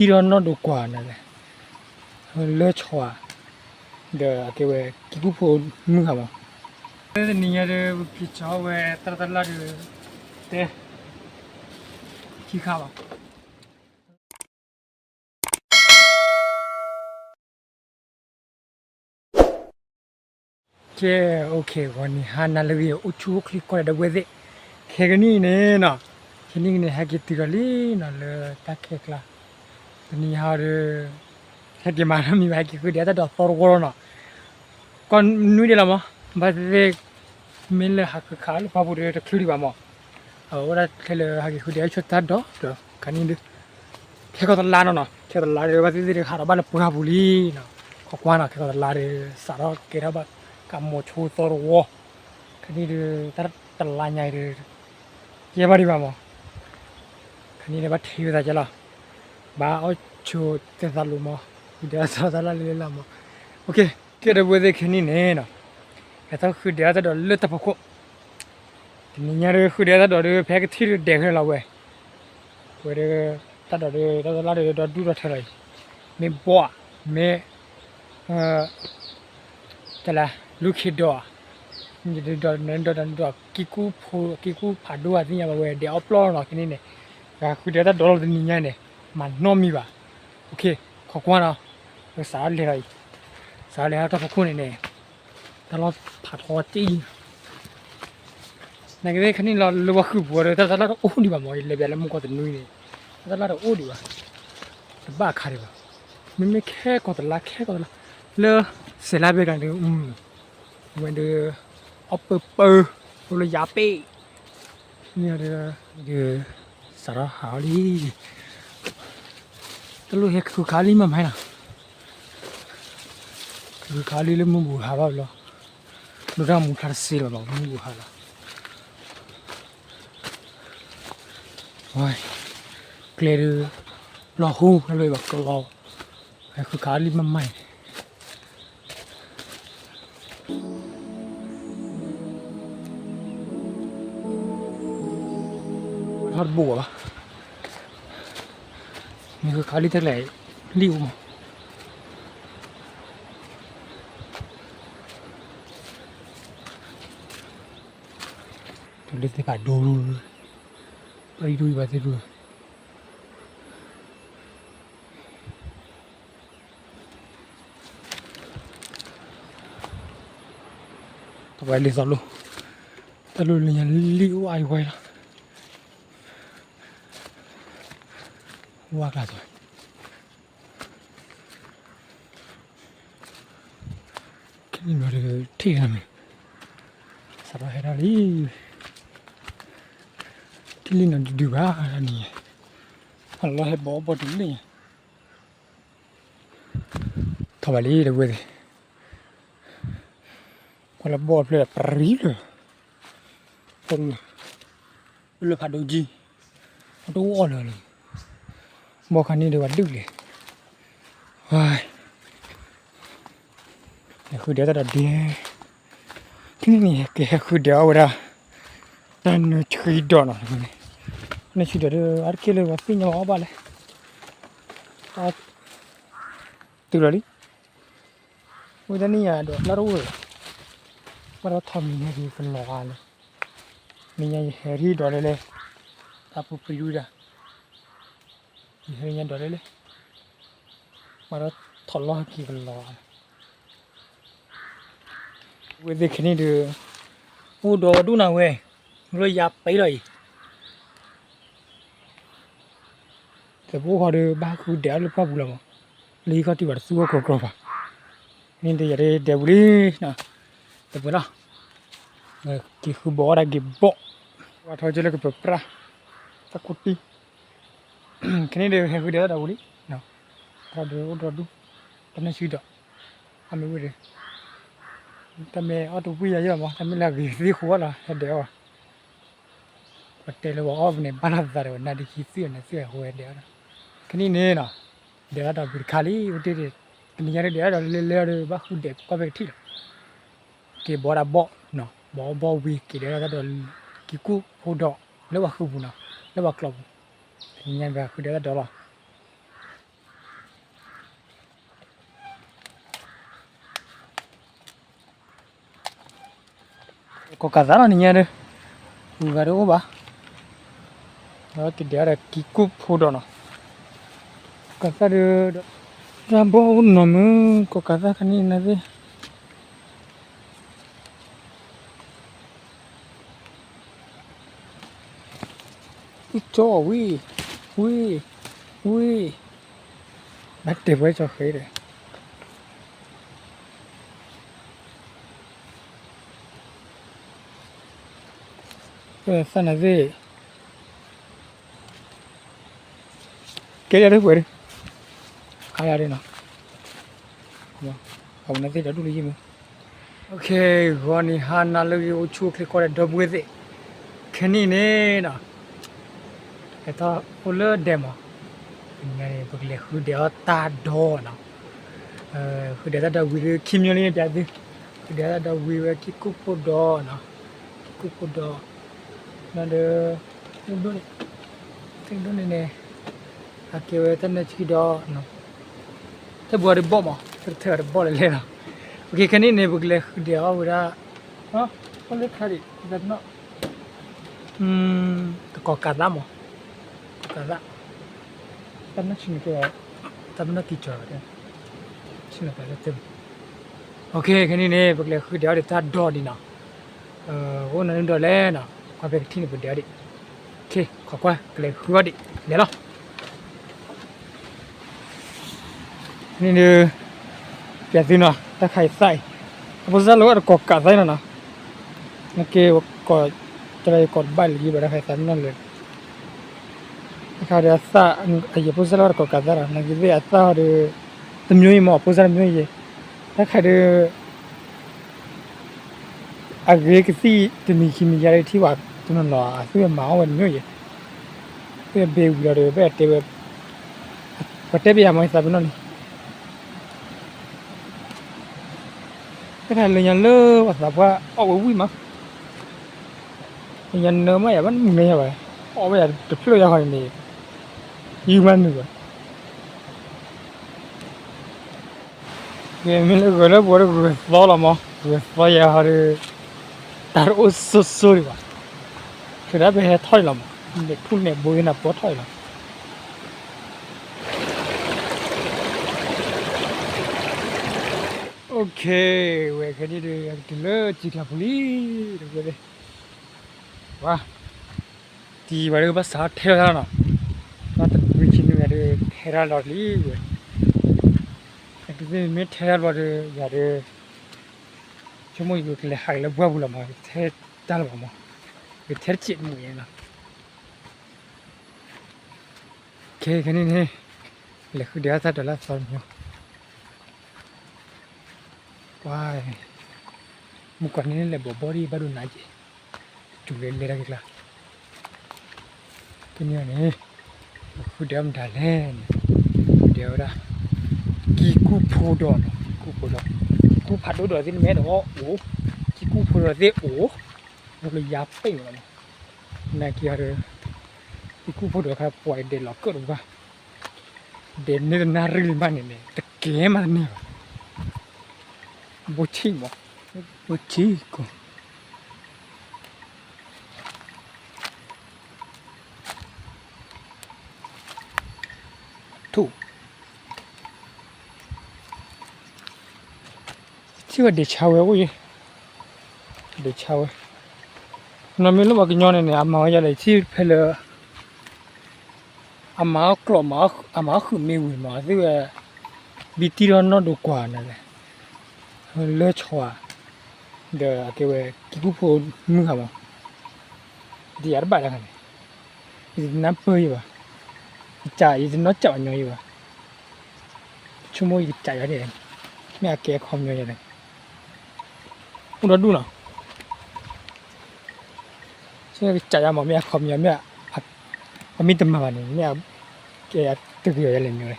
ထံထီၣ်နီၢ်ဒိးကွၢ်န့ၣ်လဲၣ်, လၢဆီဧါ, ဒီးအကဲဝဲ ကံကူၣ်ဖိမုၢ်ဟါမး, တနံၤညါဒီး ပက့ၤဆီဝဲတၢ်တလၢ်ဒီး တဲ ခံခါလီၤ. ကဲ, အိၣ်ခ့ ဂီၤနံၤဟါနၤလၢအဂ့ၤ အိၣ်ဆူၣ်အိၣ်ချ့ကိးဂၤဒဲး ဒီပုၢ်ဝဲၢ်သ့ၣ်, ခဲကနံၣ်အံၤန့ၣ်နီၤ, ခဲကနံၣ်အံၤန့ၣ် ဟဲက့ၤတုၤလီၤလံနီၤ လၢတၢ်ခဲကျါ, တနံၤညါဟီဒီး ဟဲက့ၤမၤနီတမံၤဘၣ် ဟဲက့ၤဃုဒဲးတၢ်ဒိးသီတဝီလီၤနီၤ, ကီၢ်နွံဒဲးလီၤမး, ဘၣ်သ့ၣ်သ့ၣ် မ့ၢ်လၢဟးဃုခးလၢပှၢ်ပူၤဒီး တချုးဒံးဘၣ်မး, အဝဲဒၣ်ခဲလၢာ်ဟဲက့ၤဃုဒဲးဆိတၢ်ဒိးဒီး ခါနံၣ်ဒီး ခဲကီၢ်တလါနီၤနီၤ, ခဲကီၢ်တလါဒီး ဘၣ်သ့ၣ်သ့ၣ်ဒီး ဟးထီၣ်ဘၣ်လၢပှၢ်ပူၤလံနီၤ, ကွၢ်ကွၢ်နီၤ ခဲကီၢ်တလါဒီး စးထီၣ်ကဲထီၣ်ဘၣ် ကမိၤဆိသီတဝီ, ခါနံၣ်ဒီး တၢ်တလါညါအံၤဒီး ကဲဘၣ်ဒံးဘၣ်မး, ခါနံၣ်ဒီး ဘၣ်ထံၣ်ဝဲသးကဲလီၤ, ဘၣ်အီၣ်ဆိသဲးသးလိာ်မး, ဃုဒဲးတၢ်ဒိးတၢ်လၢ်လၢ်လၢ်မး, အိၣ်ခ့, ကဲ ဒီပုၢ်ဝဲၢ်သ့ၣ် ခဲနံၣ်န့ၣ်နီၤ, ဟဲထီၣ်ဃုဒဲးတၢ်ဒိးလၢတၢ်ဖီခိၣ် တနံၤညါဒီး ဃုဒဲးတၢ်ဒိးဒီး ဖဲကထံၣ်ဒီးဒဲးခဲလၢာ်လီၤဝဲ, ဝဲဒီး တၢ်ဒိးဒီး တၢ်တလါဒီး ဒီဒူၣ်ဒီထၢလီၤအံၤ, မ့ၢ်ဘီၣ်, မ့ၢ် တလါ လူၤခ့ဒိးဧါ, ဒီး ဒီး ဒီး ကံကူၣ်ဖိ ကံကူၣ်ဖးဒိၣ်ဧါ သ့ၣ်ညါဘၣ်ဝဲ ဒဲးအီၣ်ပျီၢ်လီၤနီၤ ခဲနံၣ်န့ၣ်, ဃုဒဲးတၢ်ဒိးလီၤတနံၤညါန့ၣ် မၤနီတမံၤဘၣ်, အိၣ်ခ့, ခိးကွၢ်နီၤ, ပကစးထီၣ်လဲၤလီၤအံၤ, စးထီၣ်လဲၤထီၣ်တၢ်ဖီခိၣ်န့ၣ်န့ၣ်, တၢ်လီၢ်ဖးထီတ့ၢ်အံၤ နာ်က့သ့ၣ်ခဲနံၣ်လီၤ လၢပှၤဃုာ်ပူၤဒီး တၢ်တလၢ်တအိၣ်ဒံးဘၣ်မး ယလဲၤဘၣ်လၢမူကီၢ်တနွံန့ၣ်, တၢ်တလၢ်တအိၣ်ဒံးဘၣ်, တဘၣ်အခါဒံးဘၣ်, မ့မ့ၢ်ခဲကီၢ်တလါ ခဲကီၢ်တလါ, လၢစဲးလါဘဲကန့ၣ်ဒီး ဝဲဒီး အီၣ်ပၢပၢ, အိၣ်လၢယၤပ့ၣ်, မ့ၢ်ဒီး ဒီး စးထီၣ်ဟးအီၤလံ, တၢ်လိၣ်ဟဲခုးခးလံမးမးနီၤ, ခုးခးလံလၢမုၢ်ဘူၣ်ဟးဘၣ်လီၤ, ဒိၣ်တၢ်မူဖျါတစ့လီၤဘၣ် မုၢ်ဘူၣ်ဟးလီၤ ဝဲ, ကျဲဒုး လီၤဟူလၢဘၣ်ကလီ, ဟဲဃုခးလံမးမးအံၤ, ထီၣ်တဘိၣ်ဘၣ်, မ့ၢ်ဃုခးလံတၢ်ကျဲၤ လံၣ်အိၣ်မး တလ့သ့ၣ်ဖးဒိၣ်, ပှၤအံၤဒိၣ်အံၤဘၣ်သ့ၣ်ဒိၣ်, တဝဲလံသီလိၣ်, တၢ်လိၣ်လၢညါလံၣ်အိၣ်အါအံၤဝဲလီၤ, ဝါကျါသိး ခဲနံၣ်ဘျီဒီး ထံၣ်နၤမ့ၢ် စးထီၣ်ဟဲထီၣ်လံ, ထံၣ်လံနီၤဒုးဒုးဘၣ်န့ၣ်, အလီၢ်ဟဲဘီဘီတုၤလံ, ထီၣ်ဘၣ်လံတဝဲသ့ၣ်, ကွၢ်လၢဘီၣ်ဖျၢၣ်ပရံၤလၢ လၢဖးဒိၣ်ကံ, အတအိၣ်အီၣ်လၢၤလၢၤ, ဘီၣ်ခါန့ၣ်ဒီးပှၤဒုးလဲၣ်, ဟဲဃုဒဲးတၢ်ဒီးဒဲး, ထံၣ်န့ၣ်ကဟဲဃုဒဲးအီၣ်ဝဲဒၣ်, တၢ်နၢဆှံဒီးနီၤ, နၢဆှံဒီးဒီး အါတက့ၢ်လၢပှၤသ့ၣ်ညါအီၣ်ဘၣ်လဲၣ်, တုၤလီၤလံ ဝဲတနံၣ်ညါဒီးလၢတအိၣ်ဝဲ, ဘၣ်ဒီးထီၣ်မံၤညါက့ၤကလီၤဂာ်လၢ, မံၤညါယဟဲရံၣ်ဒီးလဲၣ်လဲၣ်, တၢ်ပူၤပယူၤဒၣ်, ယဟဲရံၣ်ညါဒီးလဲၣ်လဲၣ်, ဘၣ်ဒီးထီၣ်လီၤက့ၤကလီၤဂာ်လၢ ဝဲသ့ၣ်ခဲနံၣ်ဒီး အိၣ်ဒီးဒူၣ်နၤဝဲ, မ့ၢ်လၢယၤပ့လီၤအံၤ, တပအိၣ်ဃီဒီး ဘၣ်ဃုဒဲးအီၣ်လၢပှၢ်ပူၤလီၤမး, လၢယခီၣ်ထံးဘၣ်တသူအီၣ်ကီကီဘၣ်, န့ၣ်ဒီးယၤဒဲးပူၤလံ, တပှဲၤလီၤ, က့ၤဃုဘီအီၣ်ဒၣ်က့ၤဘီၣ်, ဝါထီကလၢကပၢၤပြၢ်, တၢ်ကူတံၢ် ခဲနံၣ်ဒီးဟဲဃုဒဲးတၢ်ဒီးဝံၤလံ, တၢ်ဒီးအိၣ်ဒီးဒူၣ်, တၢ်နၢဆှံဒီး, အမ့ၢ်ဝဲဒီး, တၢ်မ့ၢ်အီၣ်တဝံၣ်ယၤယဲၢ်လီၤမး တၢ်မ့ၢ်လၢအဂ့ၤသ့ဃိလီၤ ဟဲဒဲးအီၣ်ဘၣ်, ပတဲလၢပှၤအီၣ်ပန့ၣ် ဘၣ်လီၤသးဒီး နါဒ့ခံသွံၣ်အီၤနၤသွံၣ်အီၤဃိဝဲဒဲးအီၣ်ဒီး, ခဲနံၣ်န့ၣ်နီၤ, ဒဲးတၢ်ဒီးဝံၤတခါလံ, အိၣ်တ့ၢ်ဒီး, တနံၤညါဒီးဒဲးတၢ်ဒီးလဲၤလဲၤဒီး ဘၣ်ဃုဒဲးကွၢ်ဖဲကထံၣ်လီၤ က့ၤဘီဒၣ်ဘီၣ်, ဘီဘီဝံၤက့ၤဒဲးတၢ်ဒီး, က့ၤကူၣ်ဖိဒီး, လၢပှၤဃုပူၤနီၤ, လၢပှၤကျီပူၤ, တနံၤညါပှၤဃုဒဲးတၢ်ဒီးလီၤ. ကီၢ်ကးသးနီၤ နံၤညါဒီး ဂုၤဂၤတအိၣ်ဘၣ်, ဒီးကဒဲးအီၤဒီးကံကူၣ်ဖိဒီးနီၤ, ကီၢ်ကးသးဒီး တၢ်ဘီအိၣ်နီၤမုၢ် ကီၢ်ကးသးခါန့ၣ်နသ့ၣ် ဝံၣ်ကၠီဝံၣ်, ဝံၣ်, ဝံၣ်, ဘၣ်တဲာ်ပှဲၤကၠီဃဲဒီး သးနၤသ့ၣ် ကဲယၤဒ်ပှဲၤဒ်, အါယၤဒ်နီၤ, အဝဲနသ့ၣ်ဒီးဒူၣ်လၢယံၤမုၢ်, ဂီၤနံၤဟါနၤလၢအဂ့ၤ အိၣ်ဆူၣ်အိၣ်ချ့ကိးဂၤဒဲး ဒီပုၢ်ဝဲၢ်သ့ၣ်, ခဲနံၣ်န့ၣ်နီၤ ဟဲထီၣ်အိၣ်လၢဒဲးမး, ပကလဲၤဃုဒဲးအီၣ်တၢ်ဒီနီၤ, ဃုဒဲးတၢ်ဒီဝံၤဒီး ခံမျိုးလံန့ၣ် ပျးသု, ဃုဒဲးတၢ်ဒီဝံၤဝဲကံကူၣ်ဖိဒီနီၤ, ကံကူၣ်ဖိဒီ, ဒီး သ့ၣ်ဒိၣ်န့ၣ်, သ့ၣ်ဒိၣ်န့ၣ်န့ၣ် အကဲဝဲတၢ်နၢဆံဒီ, တၢ်ဘှီဒီးဘီၣ်မး တၢ်ကထၢၣ်ဒီးဘီၣ်လဲၤလဲၤလီၤ, ခဲနံၣ်န့ၣ် ပကလဲၤဃုဒဲးအီၣ်ဝဲဒၣ် အိၣ်လၢခါဒံး တၢ်ပနီၣ် တကီၢ်ကးသးမး, ကီၢ်ကးသး, တၢ်ပနီၣ်ဆံန့ၣ်ကဲ, တၢ်ပနီၣ်ကံကၠီၤ, ဆံန့ၣ်ကဲလၢတၢ်, ခဲနံၣ်န့ၣ် ပကလဲၤဃုဒဲးအီၣ်ဒီးတၢ်ဒီဒံးနီၤ, အိၣ်နၤနုၤဒီးလဲၣ်နီၤ ကွၢ်ဖဲကထံၣ်န့ၣ် ပဒဲးအီၣ်ဒံး, ခီကွၢ် ကလဲၤဃုအီၣ်ဒံး လဲၤလီၤ. န့ၣ်ဒုး ပျးသုနီၤ တၢ်ခါအံၤသၣ်အံၤ, အဖိစၢ်လၢအတကီၢ်ကးသးနီၤနီၤ, နက့ ကီၢ် တရၢကီၢ်တဘၣ်လၢၤဘၣ် တၢ်ခါအံၤသၣ်မနီၤလၢၤ, တၢ်ခါဒီးအသၣ် အယဖိစၢ်လၢအတကီၢ်ကးသးနီၤ နက့သ့ၣ်အသၣ်ဒီး တမျိုးအံၤမး အဖိစၢ်တမျိုးအံၤ, တၢ်ခါဒီး အဂ့ၤကသံၣ်တမံၤခံမံၤယါဒီးထံၣ်ဘၣ်တနီၤနီၤ အသုဝဲမၤအီၣ်ဝဲတမျိုးယဲၢ်, သုဝဲဘ့ဝံၤလီၤဒီး ဘၣ်တဲဝဲ, ပှၤတဲပယၤမ့ၢ်သးပနီၣ်လံ, တၢ်ခါလၢညါလၢပှၤသးပှၢ်အီၣ်ဝဲဝံၣ်မး, လၢညါနၢမးယၤဘၣ်မုၢ်နၢယၤဘၣ်, အီၣ်ဝဲယၤတဖျၢၣ်ယၤဃီန့ၣ်န့ၣ်, ယုၢ်မးနုာ်ဘၣ် မ့ၢ်လၢဂဲၤလၢပှၤဒီးဂဲၤသီလီၤမး ဂဲၤသီယၤဟီဒီး, တၢ်တအိၣ်စိၤစိၤဒံးဘၣ်, ခဲဒၣ်ပဟဲထီၣ်အံၤလီၤမး, န့ၣ်ထူၣ်န့ၣ်ဘိယနၢ်ပီထီၣ်အံၤလီၤ. ဝဲခဲနံၣ်ဒီး ကတုၤလၢစံာ်ကျါပူၤလံ, ဝဲ, ဝဲ, တံၤဝဲဒၣ်ဘၣ်စးထဲလီၤတၢ်လီၤနီၤ, ဘၣ်တနွံဆံနွံဂၤဒီး ထဲတၢ်လီၤလံဝဲ, အကသ့ၣ်မ့ၢ်ထဲတၢ်လီၤဒီး ယၤဒီး ဆိကမိၣ်ယကလဲၤဟးက့ၤလၢပှၢ်ပူၤလီၤမး ထဲတၢ်လီၤမး, ယထဲတစဲးတမုာ်ယဲလီၤ. ခဲခဲနံၣ်န့ၣ် လဲၤဃုဒဲးအီၣ်တၢ်ဒီးလၢအသီတမံၤ, ပှၤ, မုၢ်ကီၢ်န့ၣ်လဲၤဘီၣ်ဘီၣ်ဒံးဘၣ်ဒိနးက့ၤ, စူၤလဲၤလဲၤတၢ်က့ၤကျါ ကန့ၣ်န့ၣ်, ပဃုဒဲးအီၣ်မတၤလဲၣ်န့ၣ်, ဃုဒဲးအီၣ်ဝဲဒၣ် ကံကူၣ်ဖိဒီးနီၤ, ကံကူၣ်ဖိဒီး, ကံကူၣ်ဖးဒိၣ်ဒီးသ့ၣ်နမဲဒီးအိၣ်, ကံကူၣ်ဖိဒီးသ့ၣ်အိၣ်, အိၣ်လၢယါပဲာ်လီၤနီၤ, နာ်က့ၤအီၤဒီး, ကံကူၣ်ဖိဒီးခါပှၤဒဲးလီၤကၢၣ်တဘၣ်, ဒဲးန့ၢ်တနၢ်ရံၣ်လံဘၣ်န့ၣ်န့ၣ် တကဲမးတန့ၢ်ဘၣ်, ဘိဆံၣ်မး, ဘိဆံၣ်ကီၢ် ထူၣ်, ထံၣ်ဝဲဒ့ဆါဝဲအိၣ်ယဲၢ်, ဒ့ဆါဝဲ, နီၢ်မ့ၢ်လၢပှၤကညီန့ၣ်န့ၣ် အမၤဝဲယၤလဲၣ် ထံၣ်ဖဲလၢ အမၤအီၣ်ကျီၢ် အမၤအီၣ်ဃုာ်မ့ၢ်ဝံၤမး သ့ၣ်ဝဲ, ဘံတံၢ်ထီၣ်နီၢ်ဒိကွၢ်န့ၣ်လဲၣ်, လၢဆီဧါ, ဒီးအကဲဝဲ ကံကူၣ်ဖိမုၢ်ဟးမး, ဒ်ယၤတဘၣ်တခါန့ၣ်, ယတနၢ်ပၢၢ်ယံၤဘၣ်, ယကး ယတနီၢ်ကးပှၤညီယံၤဘၣ်, ဆိကမိၣ်ယကးယၤန့ၣ်, မ့ၢ်အကဲအခီပညီယၤန့ၣ်, အိၣ်ဒီဒူၣ်နီၤ ကစၢ်ယွၤမ့ၢ်အခီပညီမ့ၢ်, အမ့ၢ်တမၤဘၣ်န့ၣ် မ့ၢ်ကဲတဂ့ၤအီၤယလဲၣ်မ့ၢ်ဝဲ,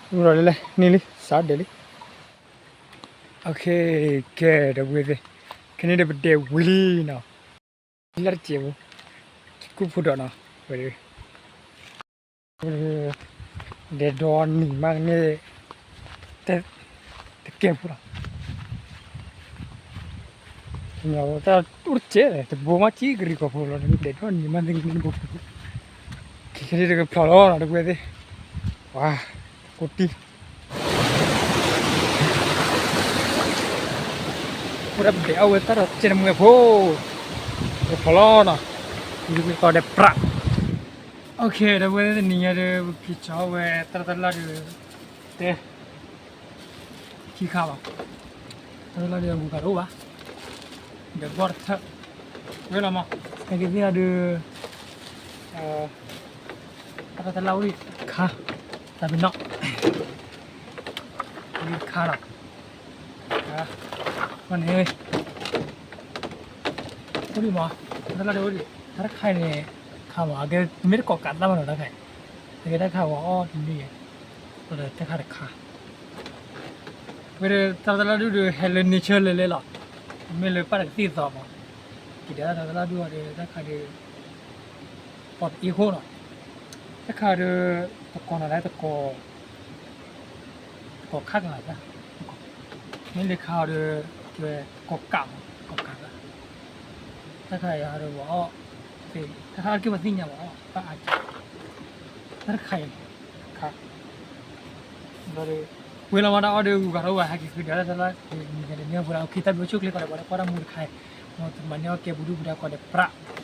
အိၣ်ဒီးလဲၣ်န့ၣ်လံ စးဒဲးလံ, ကဲဒီပုၢ်ဝဲၢ်သ့ၣ်, ခဲန့ၣ်ဒီးပဒဲးဝံၤလံနီၤ, လၢတစဲးပူၤ, ကူၣ်ဖိဒီးနီၤ, ဝဲ ဒဲးဒီနံၤမးန့ၣ်, တကဲဖိလီၤ, တၢ်အိၣ်တစဲး တဘိမးကံကရံၣ်ကီၢ်ဖိလီၤ ဒဲးဒီးနံၤမးသ့ၣ်ကန့ၣ်တဘိ ခဲခဲဒ်တကဖျီၣ်လီၤနီၤ တဝဲသ့ၣ် ဝါ ကိးတံၢ် အိၣ်ဒၣ်ပဒဲးအဝဲတၢ်ဒီးစဲးတမှဲၤဖိ တကဖျီၣ်လီၤနီၤ ကီၢ်ဒဲးပြး တဝဲသ့ၣ်တနံၤညါဒီး ပက့ၤကၠီဝဲတၢ်တလၢ်ဒီး တဲ ခံခါဘၣ် တၢ်တလၢ်ဒီးဂုၤကၤတအိၣ်ဘၣ် ဒီးဘီၣ်တထၢၣ် ဝဲလီၤမး ဟဲက့ၤသ့ၣ်အီၤဒီး တၢ်တလၢ်အိၣ်ဒံးတခါ တၢ်ပ့ၤနီၣ် တခါလီၤ န့ၣ် အိၣ်ဒံးမး တၢ်တလၢ်ဒီးအိၣ်ဒံး တၢ်တခါအံၤန့ၣ် ခါမး အကဲ မ့ၢ်တကိးကးသၣ်မးနီၤ တၢ်ခါအံၤ အကဲတၢ်ခါဝဲအီၣ်တနံၤ တၢ်ခါတခါ ဝဲဒၣ်တၢ်တလၢ်ဒုးဒီးဟဲလၢ nature လဲၤလဲၤလီၤ မ့ၢ်လၢပၢ်တကသံၣ်သီမး က့ၤဒီးတၢ်တလၢ်ဒုးအီၤဒီး တၢ်ခါဒီး ပီၤတအ့ၣ်ဃိနီၤ တၢ်ခါဒီး တကိးနီၤလၢတကိး တကိးခါကလၤ မ့ၢ်လၢခါအီၤဒီး ကဲတကိးကးမး တကိးကးလၢ တၢ်ခါအံၤအီၤဒီးဝဲအီၣ် တၢ်ခါအီၤက့ၤပှၤသ့ၣ်ညါဝဲအီၣ် ဘၣ်အါက တၢ်တခါအံၤ ခါ ဝဲလီၤမးတၢ်အီၣ်ဒီးဂုၤကၤတအိၣ်ဘၣ် ဟဲက့ၤဃုာ်ဒီးတၢ်တလၢ် နံၤညါတနံၤအပူၤလၢ အခံတၢ်ဘျုးဆိၣ်ချ့ကီးဒီး ပှၤလၢကွၢ်တၢ်မူတခါအံၤ မ်တမၤန့ၢ်အီၣ်ကဲပူၤဒုၣ်ပူၤဒါကီးဒီးပြး